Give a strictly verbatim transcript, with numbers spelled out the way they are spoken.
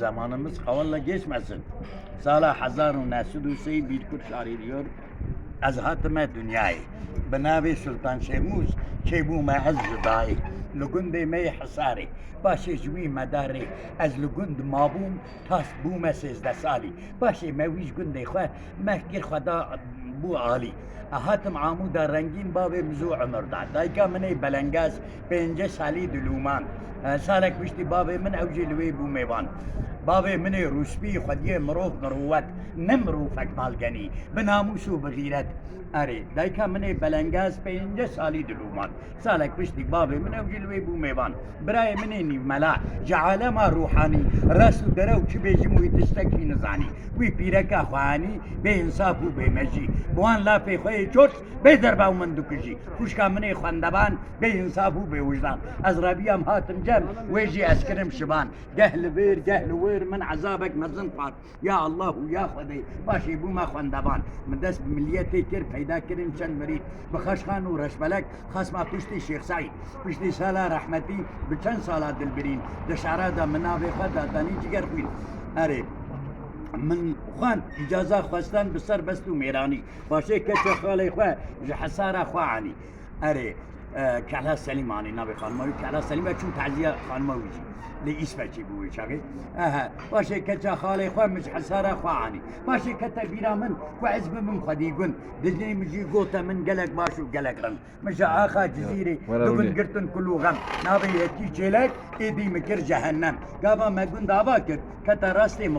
Zamanımız kavala geçmesin. Sala hezar û neh sed û sê bir Kurd şaîr diyor. Ez hatime dünyayê. Bi navê Sultan Şemûs çêbûme ez ji dayê. Li gundê me yê Hisarê. Paşê ji wî medarê ez li gund mabûm, tas bûme sêzdeh salî. Paşê me wî ji gundê xwe, me kir xwe da bû alî. Hatim Amûda rengîn, bavê min zû umir da. Dayika min ê belengaz pêncî salî dilûman. E, salek piştî bavê min ew jî li wê bû mêvan. Bavê min ê rûspî xwediyê mirov mirûwet, ne mirûfek balgenî, bi namûs û bi xîret. Erê, dayika min ê belengaz pêncî salî dilûman. Salek piştî bavê min ew jî li wê bû mêvan. Birayê min ê nîvmela, ji alema rûhanî, rast û derew çi bêjim wî tiştek jî nizanî. Wî pîreka xwe anî, bê insaf û bê mejî. Bi wan lafê xwe yê çort, bê derba û min dikujî. Xwişka min ê xwendevan, bê insaf û bê wijdan. Ez rebiyam hatim cem, wê jî ez kirim şivan. Geh li vêr, geh li wir, min ezabek mezin pat. Ya Allah û ya Xwedê, paşê bûme xwendevan. Min dest bi miliyetê kir, peyda kirin çend mirîd. Bi Xeşxan û Reşbelek, xasma piştî Şêx Seîd. Piştî sala rehmetî, bi çend sala dilbirîn. Di şara de min navê xwe da danî Cigerxwîn. Erê, min xwend, îcaza xwestan bi serbest û mêranî. Paşê keça xalê xwe ji Hisara xwe anî. Erê, e, Kehla Selîm anî navê xanima wî. Kehla Selîm e, çû taziya xanima wî jî. Lê Îsveçî bû wê çaxê. Ehe, paşê keça xalê xwe min ji Hisara xwe anî. Paşê kete bîra min ku ez bibim xwedî gund. Dilê min jî gote min gelek baş û gelek rind. Min ji axa Cizîrê Were du gund rûnê. Girtin kul û xem. Navê yekî çêlek, êdî min kir cehennem. Gava me gund ava kir, kete rastê min